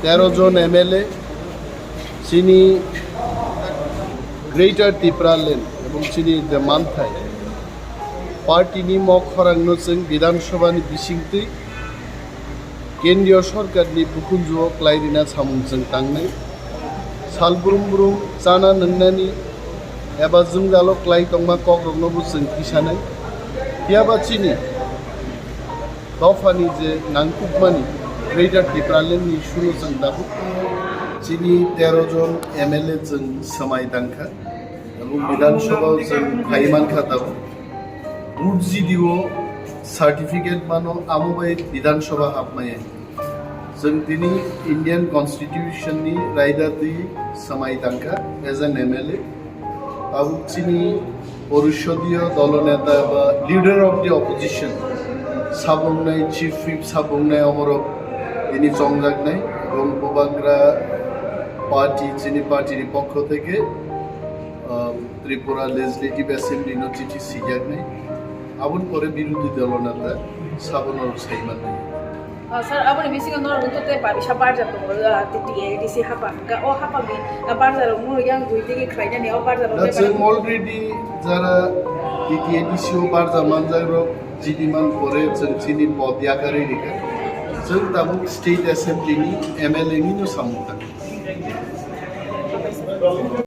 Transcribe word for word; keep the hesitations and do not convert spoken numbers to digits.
Tero jon M L A, chini Greater Tipraland ebong chini je manthai, party ni mok khorang no chwng Bidhan Sabha ni bisingtwi Kendriya Sarkar ni bukhunju o kwlai rina samung chwng tangnai. Sal brum brum chana nwngnani eba jwngjalo kwlai tongma kok rok no bo chwng tisanai. Phiya ba chini dophani je nangkukmani Greater Tipraland ni issue no chwng tabuk chini tero jon M L A chwng swmai tangkha, ebong Bidhan Sabha o chwng phai mankha tabuk. Vote G D O certificate mano, amo bai Bidhan Sabha hapmaya. Chwng tini Indian Constitution ni raida twi swmai tangkha as an M L A. Tabuk chini Porishodiyo Dolo Neta ba Leader of the Opposition sabungnai, Chief Whip sabungnai omorok tini chongjaknai, ebong bubagra party, chini party ni pokho theke, ah, Tripura Legislative Assembly no chithi sijaknai. Aboni pore birodhi dolo neta sabono sai mannai. Ah, sir, aboni bisingo norok wngkha tei babisa barja tongo, ah, T T A D C hapang. Ga o hapangni, ah, barja rok munu yang dui tigi khlainani o barja rok Da bebak chwng already jara T T A D C o barja manjak rok jidi man pore chwng chini pod yakarwi rikha. Chwng tabuk State Assembly ni M L A ni no samung tang.